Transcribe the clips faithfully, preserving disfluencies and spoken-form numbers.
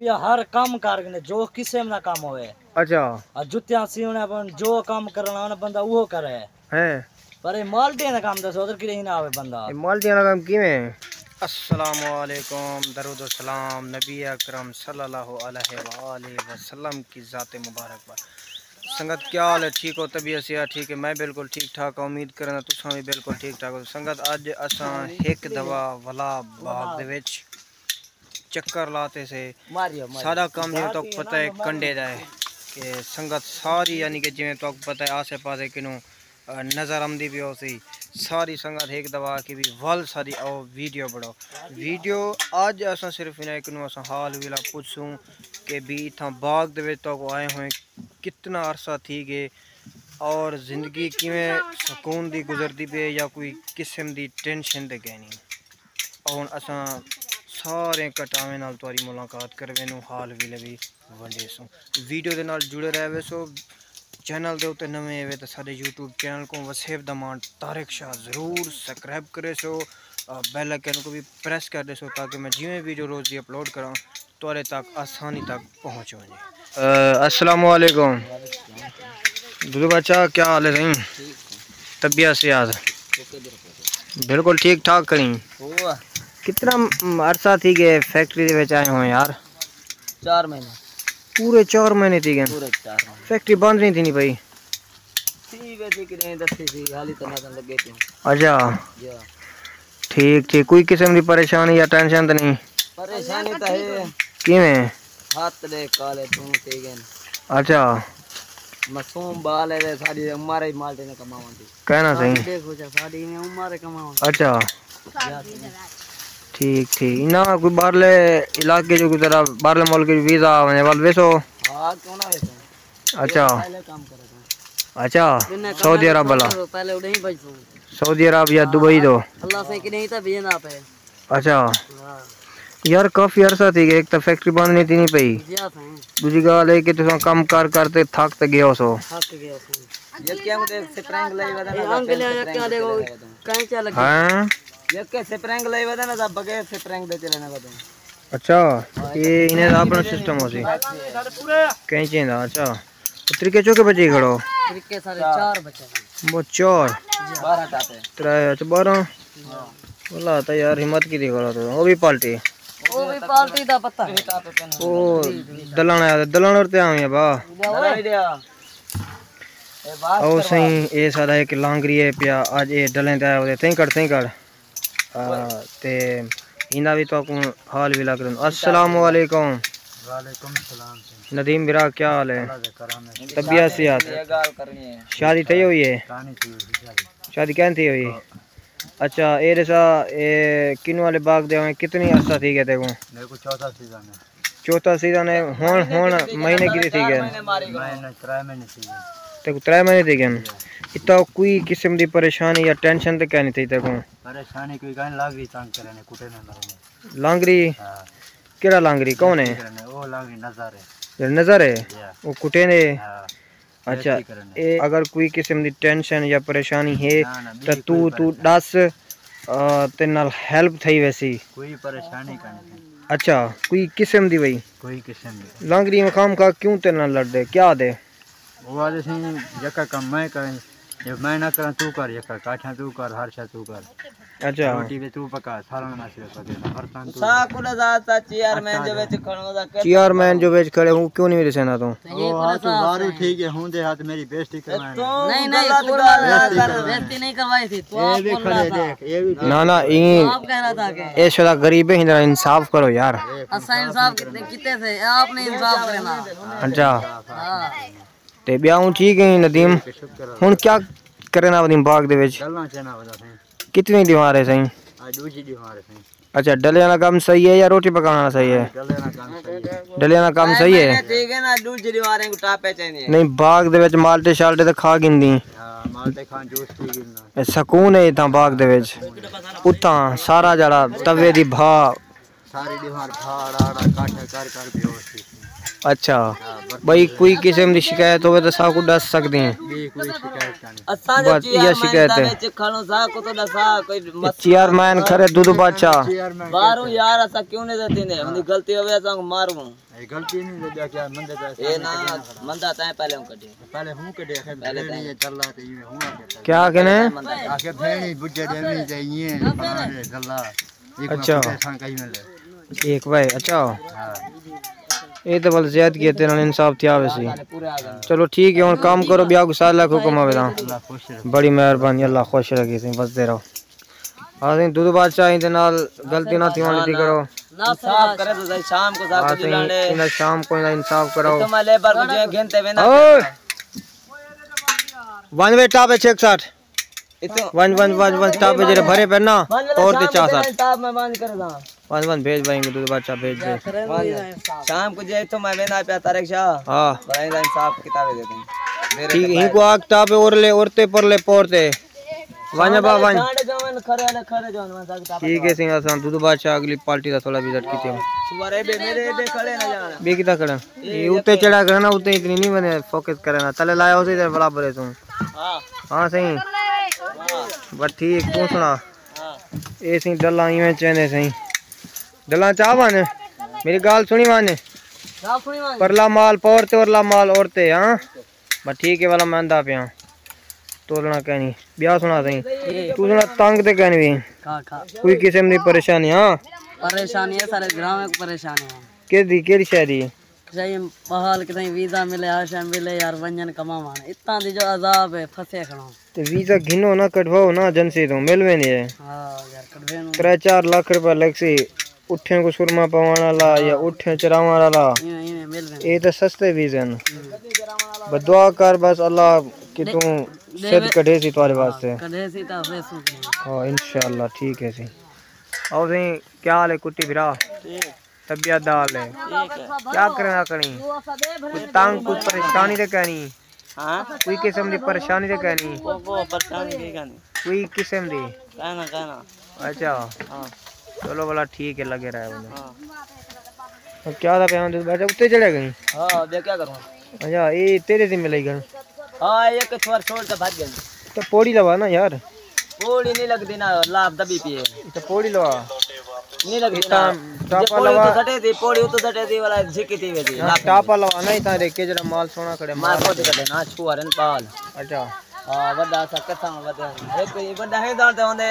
یا ہر کم کر گھنے، جو قسم دا کم ہوئے۔ اچھا۔ اور جتیاں سیونے بن، جو کم کرنا ہونا بندہ وہ کرے۔ ہیں۔ پر یہ مالٹیاں دا کام دسو، ادھر کدے ہی نہ آوے بندہ۔ یہ مالٹیاں دا کام کیویں ہے؟ السلام علیکم، درود و سلام نبی اکرم صلی اللہ علیہ وآلہ وسلم کی ذات مبارک پر۔ سنگت، کیا حال ہے؟ ٹھیک ہو؟ طبیعت صحت ٹھیک ہے؟ میں بالکل ٹھیک ٹھاک ہاں، امید کرنا تساں بھی بالکل ٹھیک ٹھاک ہو۔ سنگت، اج اساں ہک دوا ولا باغ دے وچ چکر لاتے سے۔ ماریو، ماریو۔ ساڈا کم جیویں تہاکوں پتہ ہے کنڈے دا ہے کہ سنگت ساری، یعنی کہ جیویں تہاکوں پتہ ہے آسے پاسے کنوں، آ، نظر آمدی پئی ہوسی۔ ساری سنگت ہک دوا آکھی بھی ول ساڈی او ویڈیو بناؤ۔ ویڈیو اج اساں صرف انہاں کنوں اساں حال ویلا پچھسوں کہ بھی اتھاں باغ دے وچ تہاکوں آئے ہوئے کتنا عرصہ تھی ڳئے اور زندگی کیویں سکون دی گزردی پئی ہے یا کوئی قسم دی ٹینشن تے کائنی۔ ہن اساں سارے کٹاویں نال تہاݙی ملاقات کرویندوں، حال ویلے وی ونڈیسوں۔ ویڈیو دے نال جڑے رہ ویسو۔ چینل دے اتے نویں ہوے تاں ساݙے یوٹیوب چینل کوں وسیب دا ماݨ طارق شاہ ضرور سبسکرائب کریسو، آ، بیل آئیکن کوں وی پریس کر ݙیسو تاکہ میں جیویں ویڈیو روز دی اپلوڈ کراں تہاݙے تک آسانی تک پہنچ ونڄے۔ آ، السلام علیکم۔ دودو بادشاہ، کیا حال ہے سائیں؟ طبیعت صحت؟ بالکل ٹھیک ٹھاک کھڑی۔ کتنا، م، عرصہ تھی ڳئے فیکٹری دے وچ آئے ہوئے یار؟ چار مہینے۔ پورے چار مہینے تھی ڳئے؟ پورے چار مہینے۔ فیکٹری بند نہیں تھیندی پئی؟ تھی ویسی کݙاہیں دسی سی، حالی تاں نہ لڳے پیوں۔ اچھا۔ جی ہاں۔ ٹھیک ٹھیک، کوئی قسم دی پریشانی یا ٹینشن تاں نہیں؟ پریشانی تاں ہے۔ کیویں؟ ہتھ ݙے کالے توں تھی ڳئے۔ اچھا۔ معصوم ٻال ہے، ساݙی عمر ہی مالٹے نے کماوݨ دی۔ کہنا صحیح۔ ساݙی ݙیکھو چا، ساݙی نے عمر ہے کماوݨ۔ اچھا۔ جی ہاں۔ ٹھیک ٹھیک۔ انہاں کوئی ٻاہرلے علاقے جو کوئی ذرا ٻاہرلے ملک جو ویزا آ ونڄے، ول ویسو؟ ہاں، کیوں نہ ویسوں؟ اچھا۔ پہلے کام کرے تھا۔ اچھا، سعودی عرب والا۔ پہلے اڑے ہی بھائی سوں۔ سعودی عرب یا دبئی دو؟ اللہ سے کہ نہیں تھا بھیجنا پہ۔ اچھا۔ ہاں۔ یار، کافی عرصہ تھی ڳئے، ایک تاں فیکٹری بند نہیں تھیندی پئی۔ جی ہاں سائیں۔ ݙوجھی ڳالھ ہے کہ تساں کم کر کر تے تھک تے ڳئے ہوسو۔ تھک ڳئے ہوسو۔ یکے آنگوں ݙیکھ سپرنگ لئی ودے نا، اے آنگلیاں یکے آ ݙیکھو، کینچا لڳے۔ ہاں۔ یکے سپرنگ لئی ودے نا، تاں بغیر سپرنگ دے چلے نہ ودے۔ اچھا، اے انہیں دا اپݨا سسٹم ہوسی۔ کینچیں دا، اچھا۔ طریقے چوکے بچے کھڑو؟ طریقے سارے چار بچے ہیں۔ وہ چار؟ بارہ ٹاپے۔ ترے، اچھا، بارہ؟ ہاں۔ واللہ تاں یار ہمت کیتی کھڑو تو۔ وہ بھی پالٹی؟ وہ بھی پالٹی دا پتہ ہے۔ وہ دلان آیا، دلان اور تے آویں با۔ دلان ہی دیا۔ او سائیں، اے ساݙا ہک لانگری ہے پیا، اڄ اے ڈلیں تے آیا ہوئے، تھیں کر، تھیں کر۔ آ، تے ایندا وی تہاکوں حال وی لڳ رہندو۔ السلام علیکم۔ وعلیکم السلام سائیں۔ ندیم برا، کیا حال ہے؟ اللہ دے کرم ہے۔ طبیعت صحت؟ یہ ڳالھ کرݨی ہے۔ شادی تھئی ہوئی ہے؟ کہانی تھی ہوئی شادی۔ شادی کہیں تھی ہوئی؟ ہاں۔ اچھا، اے ݙسا، اے کنوں والے باغ دے ہوئے کتنی عرصہ تھی ڳئے تیکوں؟ میرے کو چوتھا سیزن ہے۔ چوتھا سیزن ہے، ہݨ، ہݨ مہینے کتنے تھی ڳئے؟ مہینے، ترے مہینے تھی ڳئے۔ تیکوں ترے مہینے تھی ڳئے؟ جی ہاں۔ اتھاں کوئی قسم دی پریشانی یا ٹینشن تے کائنی تھی تیکوں؟ پریشانی کوئی کائنی، لانگری تنگ کرے نے، کٹے نے مرے نے۔ لانگری؟ ہاں۔ کیڑھا لانگری؟ کون ہے؟ کرے نے، او لانگری نظر ہے۔ جیڑھا نظر ہے؟ جی ہاں۔ او کٹے نے؟ ہاں۔ اچھا، اے اگر کوئی قسم دی ٹینشن یا پریشانی ہے تاں توں، توں ݙس، آ، تیرے نال ہیلپ تھئی ویسی۔ کوئی پریشانی کائنی۔ اچھا، کوئی قسم دی بھئی؟ کوئی قسم دی۔ لانگری میں خام خواہ کیوں تیرے نال لڑدے؟ کیا دے؟ وہ آدھے سائیں، یکا کم میں کریں، جے میں نہ کراں توں کر، یکا کاٹھاں توں کر، ہر شے توں کر۔ اچھا۔ روٹی وی توں پکا، سالن میں صرف پکے، برتن توں۔ سا کل ذات چیئرمین جو وچ کھڑو دا۔ چیئرمین جو وچ کھڑے ہوں، کیوں نہیں میرے سینا تو؟ او ہاں، تو بارو ٹھیک ہے، ہوں دے ہاتھ میری بےزتی کروائے۔ نہیں، نہیں، بےزتی نہیں کروائی تھی، تو آپ بول رہا تھا۔ نہ، نہ، ایں آپ کہہ رہا تھا کہ اے شدا غریب ہے، ہندرا انصاف کرو یار۔ اساں انصاف کیتے، کیتے سے، آپ نے انصاف کرنا۔ اچھا۔ ہاں۔ تے ٻیا اوں ٹھیک ہے ندیم؟ ہݨ کیا کرنا ندیم باغ دے وچ؟ ڈلاں چینا ودا سائیں۔ کتنی ݙیوار ہے سائیں؟ آ ݙوجھی ݙیوار ہے سائیں۔ اچھا، ڈلیاں دا کم صحیح ہے یا روٹی پکاوݨ والا صحیح ہے؟ ڈلیاں دا کم صحیح ہے۔ ڈلیاں دا کم صحیح ہے؟ ٹھیک ہے نا، ݙوجھی ݙیواریں کوں ٹاپے چاہیدے ہیں۔ نہیں، باغ دے وچ مالٹے شالٹے تاں کھا گھندی۔ ہاں، مالٹے کھان، جوس پی گھندا۔ اے سکون ہے اتھاں باغ دے وچ۔ اتھاں سارا جیڑھا توے دی بھا۔ ساری ݙیوار بھا اڑا اڑا کاٹھا کر کر بیوش تھی۔ اچھا۔ ہاں، بھائی، کوئی قسم دی شکایت ہووے تاں ساکوں ݙس سڳدے ہیں۔ ٻئی کوئی شکایت کائنی۔ اساں دے بس ایہا چیئرمین شکایت ہے۔ وچ کھڑوں، ساکوں تاں ݙسا کوئی مسئلہ۔ چیئرمین کھڑے دودھ بادشاہ۔ چیئرمین باہروں کھڑے۔ یار، اساں کیوں نہیں دیندے؟ ہاں۔ اوندی غلطی ہووے، اساں کوں ماروں۔ اے غلطی نہیں، وجہ کیا، مندے دا اے نہ، مندا تاں پہلے ہوں کڈھے۔ پہلے ہوں کڈھے، آخر پہلے تاں۔ یہ چل رہا تھا، یہ ہوں آخر۔ کیا کہنے؟ آخر بھیݨی بجے دے نہیں چاہیے، فلانے گلا۔ اچھا۔ ٹھیک بھائی، اچھا۔ ہاں۔ اے تے ول زیادتی ہے، تیرے نال انصاف تھیا ویسی۔ چلو ٹھیک ہے، ہݨ کم کرو، ٻیا کوئی سال لکھ حکم آوے تاں۔ اللہ خوش رکھے۔ بڑی مہربانی، اللہ خوش رکھے، سائیں، وسدے رہو۔ ہاں سائیں، دودھ بادشاہ ایندے نال غلطی نہ تھیوݨ ݙتی کرو۔ انصاف کرے تو سائیں، شام کو ہاں سائیں، انہاں شام کو انہاں انصاف کرو۔ تو میں لیبر کو جو ہے گھنتے وینا۔ اوئے! ون وے ٹاپ ہے چھ سٹھ۔ اتوں ونڄ، ونڄ، ونڄ، ونڄ، ٹاپے جیڑھے بھرے پئے نا، ونڄ، اور تے ونڄ، چا سٹ۔ ٹاپ میں بند کر ݙاں۔ ونڄ، ونڄ، بھیڄ بھائی، دودھ بادشاہ بھیڄ دے۔ ونڄ۔ شام کو جے اتوں میں وینا پیا طارق شاہ۔ ہاں۔ بھائی دا انصاف کیتا وے دے۔ میرے ٹھیک، تے ہی کو آ ٹاپے اور لے، اور تے پر لے، پور تے۔ ونڄ با، ونڄ۔ کھڑے جوان، کھڑے جوان، ٹھیک ہے سائیں، اساں دودھ بادشاہ اڳلی پارٹی دا تھوڑا وزٹ کیتے ہوں۔ سوارے بے میرے بے کھڑے نہ جان۔ بے کتھاں کھڑا؟ اے اتے چڑھا کرنا، اتے اتنی نہیں بنے فوکس کرنا۔ تلے لایا ہوسی تے برابر ہے توں۔ ہاں۔ ہاں سائیں۔ ہاں۔ بس ٹھیک، توں سݨا؟ ہاں۔ اے سائیں ڈلاں ایویں چیندے سائیں۔ ڈلاں چا ون۔ میری ڳالھ سݨی ون۔ ڳالھ سݨی ون۔ پرلا مال پور تے، اورلا مال اور تے، ہاں۔ بس ٹھیک ہے والا، میں آندا پیاں۔ تولݨا کائنی۔ ٻیا سݨا سائیں۔ توں سݨا تنگ تے کائنی وی۔ کھا، کھا۔ کوئی قسم دی پریشانی، ہاں؟ پریشانی ہے، سارے گرام ہے، پریشانی ہے۔ کیڑھی، کیڑھی شے دی؟ سائیں، بحال کتھائیں ویزا ملے، آشا ملے یار، ونڄن کماوݨ۔ اتاں دی جو عذاب ہے، پھسے کھڑوں۔ تے ویزا گھنو نا، کڈھواؤ نا ایجنسی توں، مل ویندے ہے۔ ہاں یار، کڈھوے نوں۔ ترے چار لکھ روپے لڳسی، اٹھیں کوں سرما پواوݨ والا یا ہاں۔ اٹھیں چراوݨ والا۔ ایویں، ایویں مل ویندے۔ اے تاں سستے ویزے ہن۔ ہوں۔ بس دعا کر بس اللہ کہ ݙے-، توں ݙے سدھ وے-، کڈھیسی تہاݙے ہاں، واسطے۔ کڈھیسی تاں ویسوں۔ ہاں، انشاءاللہ ٹھیک ہے سائیں۔ او سائیں، کیا حال ہے کٹی بھرا؟ ٹھیک۔ طبیعت دا حال ہے۔ ٹھیک ہے۔ کیا کرݨا کھڑیں؟ کوئی تنگ، کوئی پریشانی تے کائنی؟ ہاں؟ کوئی قسم دی پریشانی تے کائنی؟ کوئی، کوئی پریشانی نہیں کائنی۔ کوئی قسم دی؟ کائنا، کائنا۔ اچھا۔ ہاں۔ چلو بھلا ٹھیک ہے، لڳے رہے بندہ۔ ہاں۔ کیا تھا پیاں دے بچے اتے چڑھے گئے؟ ہاں، بے کیا کروں؟ اچھا، اے تیرے ذمہ لئی گئے؟ ہاں، اے کہ چھوڑ چھوڑ تے بھج ڳئے۔ تے پوڑی لوا نا یار۔ پوڑی نہیں لڳدی نا، لاپ دبی پئی ہے۔ تے پوڑی لوا۔ نہیں لڳدی نا۔ ٹاپا لوا۔ پوڑی تو سٹے دی، پوڑی تو سٹے دی والا جھکی تھی ویسی، ہاں، لاپ ٹاپا لوا نا، اتاں ریکے جڑا مال سونا کھڑے، مال مال۔ کھڑے نا، چھوار پال۔ اچھا۔ ہاں، وݙا سا کتھاں وݙا۔ ہک وݙا ہے دار تے ہوندے۔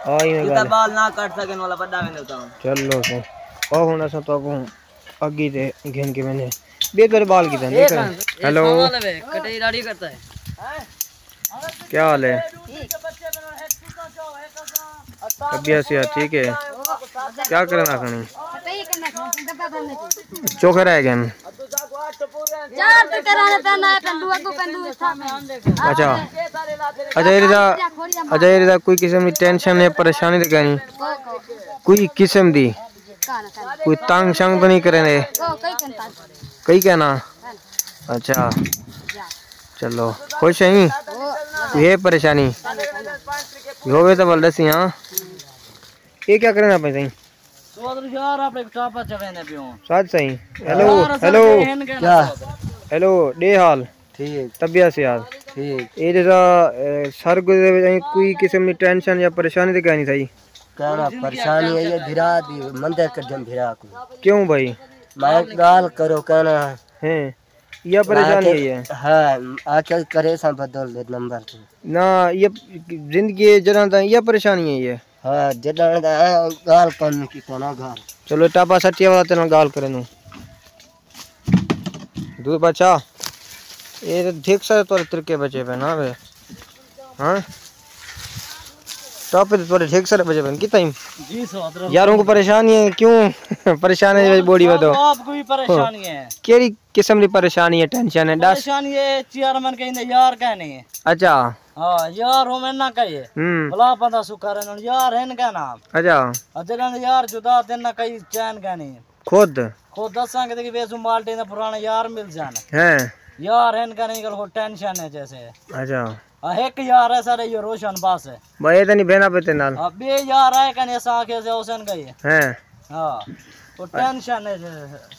ہاں، ایویں جتھاں ڳالھ۔ بال نہ کٹ سڳن والا وݙا ویندے اتھاں۔ چلو سائیں۔ او ہݨ اساں تہاکوں اڳی تے گھن کے ویندے۔ ٻئے تیݙے بال کیتے ہیں، ݙیکھ۔ ہیلو۔ کٹائی داڑھی کرتا ہے۔ کیا حال ہے؟ طبیعت صحت ٹھیک ہے؟ کیا کرݨا کھڑیں؟ چوکھے رہ ڳئے ہن۔ چار تے تیرہ نے پہنا ہے، پہلو اگو پہلو اس تھا میں۔ اچھا۔ اچھا، اے دا، اچھا، اے دا کوئی قسم دی ٹینشن ہے، پریشانی تے کائنی؟ کوئی قسم دی؟ کوئی تنگ شنگ تو نہیں کریں دے؟ کئی کہنا؟ اچھا۔ چلو، خوش ہیں؟ کوئی ہے پریشانی؟ ہووے تو بول دسی، ہاں۔ یہ کیا کرنا پہ سائیں؟ سوادر یار، اپݨے ٹاپا چویندے پیوں۔ سچ سائیں۔ ہیلو، یار، اساں ہیلو۔ تے ہن کہنا کیا؟ سوادر۔ ہیلو، ݙے حال؟ ٹھیک۔ طبیعت سے حال؟ ٹھیک۔ اے جیسا، اے، سر گزرے وچ کوئی قسم دی ٹینشن یا پریشانی تے کائنی سائیں؟ کہنا پریشانی ہے یہ بھرا دی، مندے کڈھن بھرا کو۔ کیوں بھائی؟ میں ڳالھ کرو کہنا۔ ہیں۔ یا پریشانی ہے یہ؟ ہاں، آ کے کرے ساں بدل دے نمبر تے۔ نہ، یہ زندگی ہے، جڑاں تاں یہ پریشانی ہے یہ۔ ہاں، جݙاں دا ڳالھ کم کیتا نا گھر۔ چلو، ٹاپا سٹیا والا تیرے نال ڳالھ کرے نوں۔ دودھ بادشاہ، یہ تو ڈھیک سارے تورے ترکے بچے پے نا وے۔ ہاں؟ ٹاپے تے تورے ڈھیک سارے بچے پے۔ کتھاں ہی؟ جی سر، حضرت۔ یار، ان کو پریشانی ہے، کیوں؟ پریشانی ہے، بوڑی ودو۔ آپ کو بھی پریشانی ہے۔ کیڑی قسم دی پریشانی ہے، ٹینشن ہے؟ ݙس۔ پریشانی ہے، چیئرمین کہیں دے یار کہیں نہیں ہے۔ اچھا۔ ہاں، یار ہووݨ نہ کہے۔ ہوں۔ بھلا بندہ سکھا رہندے، یار ہن کہنا۔ اچھا۔ اور جݙاں دے یار جدا تھن نہ کہیں چین کہنی۔ خود؟ خود دساں کہ دیکھی ویسوں مالٹے دے پراݨے یار مل جان۔ ہیں۔ یار ہن کہنی کل ہو ٹینشن ہے جیسے۔ اچھا۔ آ ہک یار ہے سارے، یہ روشن بس ہے۔ بھائی، یہ تو نہیں بہنا پہ تیرے نال۔ ہاں، ٻئے یار آئے کہنی اساں آکھے سے حسین گئی۔ ہیں۔ ہاں۔ او ٹینشن ہے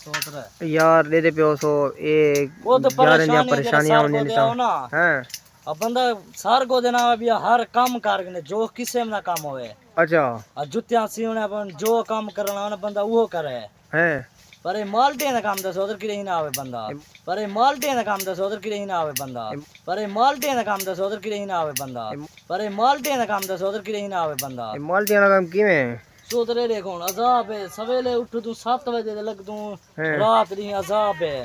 سوتر۔ یار ݙیدے پیو سو، اے او تے یاریں دیاں پریشانی پریشانیاں سر ہوندیاں کو دے آؤ نا۔ ہاں۔ اب بندہ سر کو دینا بیا ہر کم کر کے جو قسم دا کم ہوئے۔ اچھا۔ اور جتیاں سیونے اپن جو کم کرنا ہونا بندہ وہ کرے۔ ہیں۔ پر اے مالٹے دا کم دسو تے کݙے نہ آوے بندہ۔ اے پر اے مالٹے دا کم دسو تے کݙے نہ آوے بندہ۔ اے پر اے مالٹے دا کم دسو تے کݙے نہ آوے بندہ۔ اے پر اے مالٹے دا کم دسو تے کݙے نہ آوے بندہ۔ اے مالٹے دا کم کیویں ہے؟ سوترے ݙیکھ ہݨ عذاب ہے، سویلے اٹھ توں ست وجے تے لڳ توں ہیں۔ رات ݙینہہ عذاب ہے۔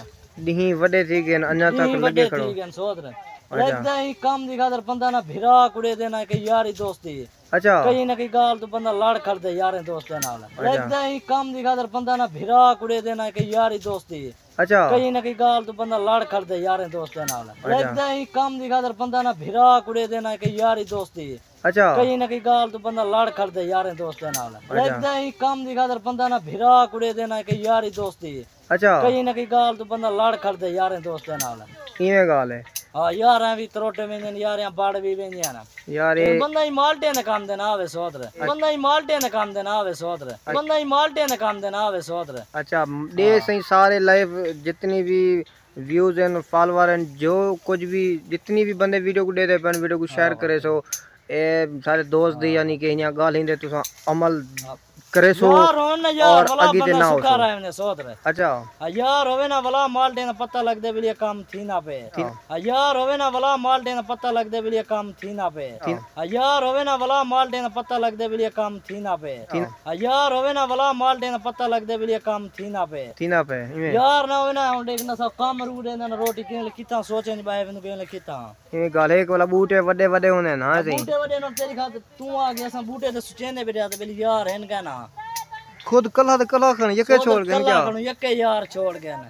ݙینہہ وݙے تھی ڳئے ہن، اڄاں تک ݙینہہ لڳے وݙے کھڑو۔ تھی ڳئے ہن سوتر۔ اچھا۔ لڳدا ایں کم دی خاطر بندہ نہ بھرا کڑے دے نہ کہ یاری دوستی۔ اچھا۔ کہیں نہ کہیں ڳالھ توں بندہ لڑ کھڑدے یاریں دوستیں نال۔ اچھا۔ لڳدا ایں کم دی خاطر بندہ نہ بھرا کڑے دے نہ کہ یاری دوستی۔ اچھا۔ کہیں نہ کہیں ڳالھ توں بندہ لڑ کھڑدے یاریں دوستیں نال۔ اچھا۔ لڳدا ایں کم دی خاطر بندہ نہ بھرا کڑے دے نہ کہ یاری دوستی۔ اچھا۔ کہیں نہ کہیں ڳالھ توں بندہ لڑ کھڑدے یاریں دوستیں نال۔ اچھا۔ لڳدا ایں کم دی خاطر بندہ نہ بھرا کڑے دے نہ کہ یاری دوستی۔ اچھا۔ کہیں نہ کہیں ڳالھ توں بندہ لڑ کھڑدے یاریں دوستیں نال۔ ایویں ڳالھ ہے۔ ہاں، یاراں وی تروٹے ویندن، یاراں بڑ وی ویندیاں نا۔ یار، اے بندہ ہی مالٹے نے کم دے نہ آوے سوتر۔ اچھا۔ بندہ ہی مالٹے نے کم دے نہ آوے سوتر۔ اچھا۔ بندہ ہی مالٹے نے کم دے نہ آوے سوتر۔ اچھا، ݙے ہاں۔ سئیں سارے لائیو جتنی وی ویوز ہن، فالوور ہن، جو کجھ وی جتنی وی بندے ویڈیو کوں ݙیہدے پن، ویڈیو کوں شیئر ہاں۔ کریسو۔ اے سارے دوست دی ہاں۔ یعنی کہ انہاں ڳالھیں دے تساں عمل ہاں۔ کریسو یار، ہن نا یار، اور ولا اڳی تے بندہ نہ سکھا ہوسو۔ رہے نے سوتر۔ اچھا۔ ہاں یار، ہووے نا ولا مالٹے دا پتہ لڳدے ویلے کم تھیندا پئے۔ تھین- ہاں یار، ہووے نا ولا مالٹے دا پتہ لڳدے ویلے کم تھیندا پئے۔ تھین- ہاں یار، ہووے نا ولا مالٹے دا پتہ لڳدے ویلے کم تھیندا پئے۔ تھین- ہاں یار، ہووے نا ولا مالٹے دا پتہ لڳدے ویلے کم تھیندا پئے۔ تھیندا پئے، ایویں۔ یار نہ ہووے نا، ہݨ ݙیکھ نا سا کم روڑے نا، روٹی کیویں کتھاں سوچیں ٻائے ویندوں کیویں کتھاں۔ ایویں ڳالھ ہے، کولا ٻوٹے وݙے وݙے ہوندے نا، ہاں، سئیں۔ ٻوٹے وݙے ہوندن، تیری خاطر توں آ ڳیا، اساں ٻوٹے تے سچیندے ٻیٹھے ہاں تے ٻلی یار ہن کائنا۔ خود کلہا تے کلہا کھڑن، یکے چھوڑ ڳئے کیا؟ کلہا کھڑن، یکے یار چھوڑ ڳئے نا۔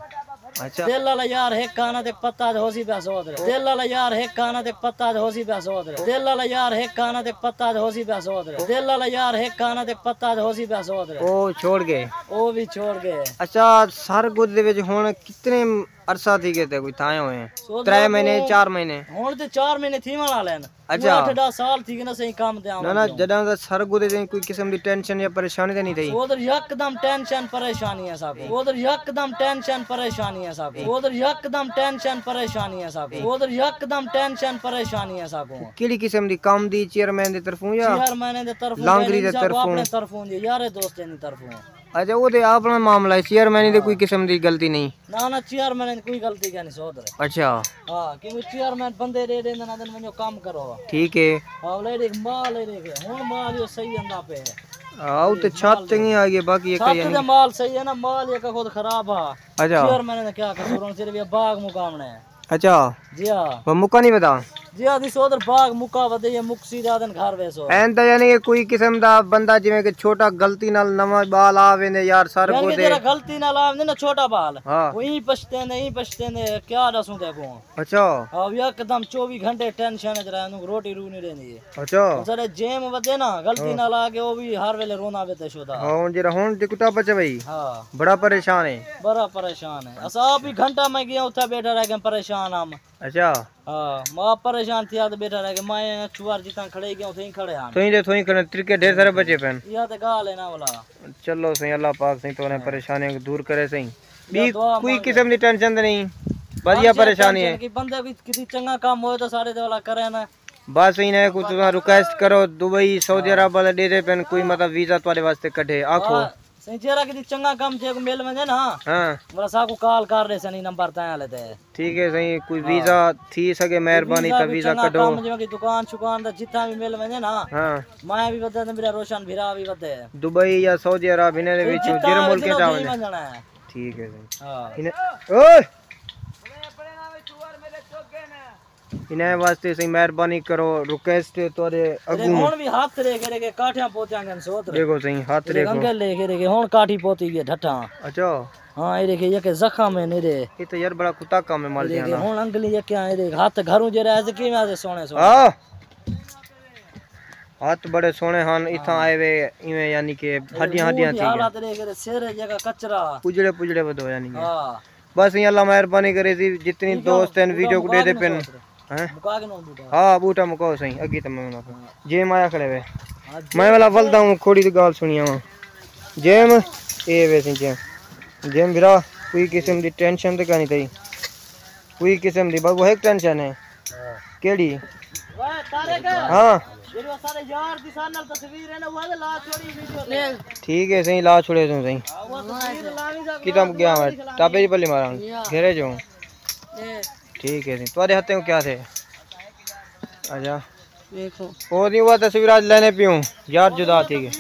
اچھا۔ دل والا یار ہک کانا تے پتا تے ہوسی پیا سوتر۔ دل والا یار ہک کانا تے پتا تے ہوسی پیا سوتر۔ دل والا یار ہک کانا تے پتا تے ہوسی پیا سوتر۔ دل والا یار ہک کانا تے پتا تے ہوسی پیا سوتر۔ او چھوڑ ڳئے۔ او وی چھوڑ ڳئے۔ اچھا، سر گد دے وچ ہݨ کتنے عرصہ تھی ڳئے تے کوئی تھائیں ہوئے ہیں؟ سوتر ترے مہینے، چار مہینے؟ ہݨ تے چار مہینے تھیوݨ والے ہن۔ اچھا۔ اٹھ ݙاہ سال تھی ڳئے نا سئیں کم تے آوݨ نہ، نہ، کیوں؟ جݙاں دا سر گدے تے کوئی قسم دی ٹینشن یا پریشانی تے نہیں تھئی؟ سوتر یکدم ٹینشن پریشانی ہے ساکوں۔ سوتر یکدم ٹینشن پریشانی ہے ساکوں۔ سوتر یکدم ٹینشن پریشانی ہے ساکوں۔ سوتر یکدم ٹینشن پریشانی ہے ساکوں۔ کیڑھی قسم دی، کم دی، چیئرمین دی طرفوں یا چیئرمین دی طرفوں لانگری دے طرفوں؟ اپݨے طرفوں دی، یاریں دوستیں دی طرفوں۔ اچھا، او تے اپݨا معاملہ ہے، چیئرمین دی کوئی قسم دی غلطی نہیں؟ نہ، نہ، چیئرمین دی کوئی غلطی کائنی سوتر۔ اچھا۔ ہاں، کیونکہ چیئرمین بندے ݙے ݙیندے نا، ونڄو کم کرو۔ ٹھیک ہے۔ ہاں، لے ݙیکھ مال، لے ݙیکھ، ہݨ مال ایہو صحیح آندا پئے۔ ہاں، او تے چھت چنڳی آ ڳئی، باقی ہک چھت تے مال صحیح ہے نا، مال ہک خود خراب ہا۔ اچھا۔ چیئرمین دا کیا قصور، ہݨ صرف ایہ باغ مکاوݨا ہے۔ اچھا۔ جی ہاں۔ وہ مکا نہیں پتا؟ جی ہاں، ݙسو ادھر باغ مکا ودے یا مکسی دا دن گھر ویسو۔ این دا یعنی کہ کوئی قسم دا بندہ جویں کہ چھوٹا غلطی نال نواں ٻال آ ویندے یار سر یعنی کو کہ دے۔ جیڑھا غلطی نال آ ویندے نا چھوٹا ٻال، ہاں۔ وہ ایں پچھتیندے، ایں پچھتیندے، کیا ݙسوں تیکوں۔ اچھا۔ ہاں، وہ یکدم چووی گھنٹے ٹینشن وچ رہندوں، روٹی رو نہیں ݙیندی۔ اچھا۔ ساݙے جیم ودے نا، غلطی ہاں۔ نال آ کے وہ بھی ہر ویلے روندا وے تے شودا۔ ہاں، ہݨ جیڑھا ہݨ تے کتا پچے بھائی۔ ہاں۔ بڑا پریشان ہے۔ بڑا پریشان ہے۔ اساں آپ ہی گھنٹہ میں ڳیا اتھے ٻیٹھا رہ ڳیا پریشان ہم۔ اچھا۔ ہاں، میں آپ پریشان تھیا تے ٻیٹھا رہ ڳیا۔ میں چھوار جتھاں کھڑے ڳیا اتھے ہی کھڑے ہن۔ تھوئی دے تھوئی کھڑے، ترکے ڈھیر سارے بچے پن۔ ایہا تے ڳالھ ہے نا ولا۔ چلو سئیں، اللہ پاک سئیں تو انہیں ہاں۔ پریشانیاں کو دور کرے سئیں۔ یا بی دعا کوئی مانگے۔ قسم دی ٹینشن تے نہیں۔ بس یا ٹینشن، پریشانی ہے۔ ٹینشن کہ بندے کوئی کسی چنگا کم ہوئے تو سارے تے والا کرے نا۔ بس انہیں کو تساں ریکویسٹ کرو، دبئی، سعودی ہاں۔ عرب والے ݙیہدے پن، کوئی ہاں۔ مطلب ویزا تہاݙے واسطے کڈھے، آکھو۔ ہاں، سئیں جیڑھا کدی چنگا کم تیکوں مل ونڄے نا، ہاں۔ مطلب ساکوں کال کر ݙیسن نمبر تاں والے تے۔ ٹھیک ہے سئیں، کوئی ہاں۔ ویزا تھی سڳے مہربانی ویزا تاں کوئی ویزا چنگا کڈھو۔ کم جیویں کہ دکان شکان دا جتھاں وی مل ونڄے نا، ہاں۔ میں وی ودے تے میرا روشن بھرا وی ودے۔ دبئی یا سعودی عرب انہیں دے وچ جتھاں جیڑھے ملک وچ تھی ونڄݨا ہے۔ ٹھیک ہے سئیں۔ ہاں۔ انہیں، اوئے! انہیں واسطے سئیں مہربانی کرو، ریکویسٹ ہے تہاݙے اڳوں۔ ہݨ وی ہتھ ݙیکھ ݙیکھ کے کاٹھیاں پوتیاں ڳئن سوتر۔ ݙیکھو سئیں، ہتھ ݙیکھو۔ انگل ݙیکھ ݙیکھ کے ہݨ کاٹھی پوتی ڳئی ہے ڈھٹھاں۔ اچھا۔ ہاں، اے ݙیکھ، یکے زخم ہے نیرے۔ اے تے یار بڑا کتا کم ہے مالٹیاں دا۔ ہݨ انگلی یکیاں، اے ݙیکھ، ہتھ گھروں جیڑھا ہے، کیویں آہدے سوہݨے سوہݨے۔ ہاں۔ ہتھ بڑے سوہݨے ہن، اتھاں ہاں۔ آئے وے، ایویں یعنی کہ ہݙیاں ہݙیاں تھی ڳئن۔ حالت ݙیکھ، سر جیڑھا کچرا۔ پجڑے پجڑے ودو یعنی کہ۔ ہاں۔ بس ایں اللہ مہربانی کرے سی، جتنی دوست ہن ویڈیو کو ݙیہدے پن۔ ہیں؟ مکا کے نہ بوٹا۔ ہاں، بوٹا مکاؤ سئیں، اڳی تے میں نہ۔ ہاں۔ جیم آیا کھڑے وے۔ ہاں، میں والا ولدا ہوں، کھوڑی دی ڳالھ سݨی آواں۔ جیم، اے ویسے جیم۔ جیم بھرا، کوئی قسم دی ٹینشن تے کانی تئی۔ کوئی قسم دی، بس وہ ایک ٹینشن ہے۔ کیڑی؟ ہاں۔ ٹھیک ہے سائیں، لا چھوڑے توں سائیں۔ کتم گیا میں؟ ٹاپے دی پلی مارا۔ گھیرے جو۔ ٹھیک ہے سائیں۔ تہاݙے ہتھیں کیا تھے؟ اچھا۔ او دی وہ تصویرات لینے پیوں۔ یار جدا تھی گئے۔